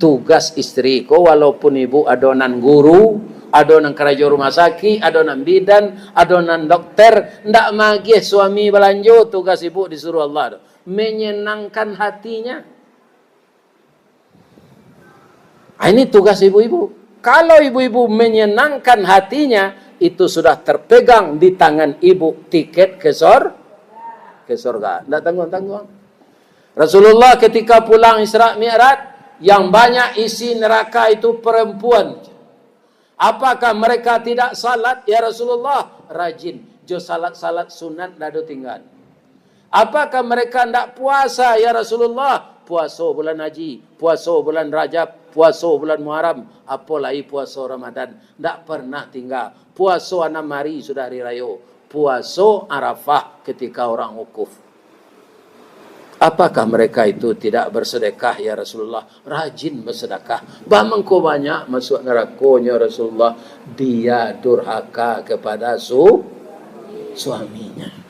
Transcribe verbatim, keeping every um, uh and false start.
Tugas istri ko, walaupun ibu ado nan guru, ado nan karajo rumah sakik, ado nan bidan, ado nan dokter, ndak magiah suami balanjo, tugas ibu disuruh Allah tu, menyenangkan hatinya. Ah, ini tugas ibu-ibu. Kalau ibu-ibu menyenangkan hatinya, itu sudah terpegang di tangan ibu tiket ke sor-, ke sorga. Ndak tangguang-tangguang. Rasulullah ketika pulang Isra Mi'raj, yang banyak isi neraka itu perempuan. Apakah mereka tidak salat, ya Rasulullah? Rajin. Jo salat-salat sunat ndak ado tinggal. Apakah mereka ndak puasa, ya Rasulullah? Puaso bulan haji, puaso bulan Rajab, puaso bulan Muharram, apo lai puaso Ramadan. Ndak pernah tinggal. Puaso anam hari sudah hari rayo. Puaso Arafah ketika orang wukuf. Apakah mereka itu tidak bersedekah, ya Rasulullah? Rajin bersedekah. Bah mangko banyak masuk narakonyo, Rasulullah? Dia durhaka kepada su-, suaminya.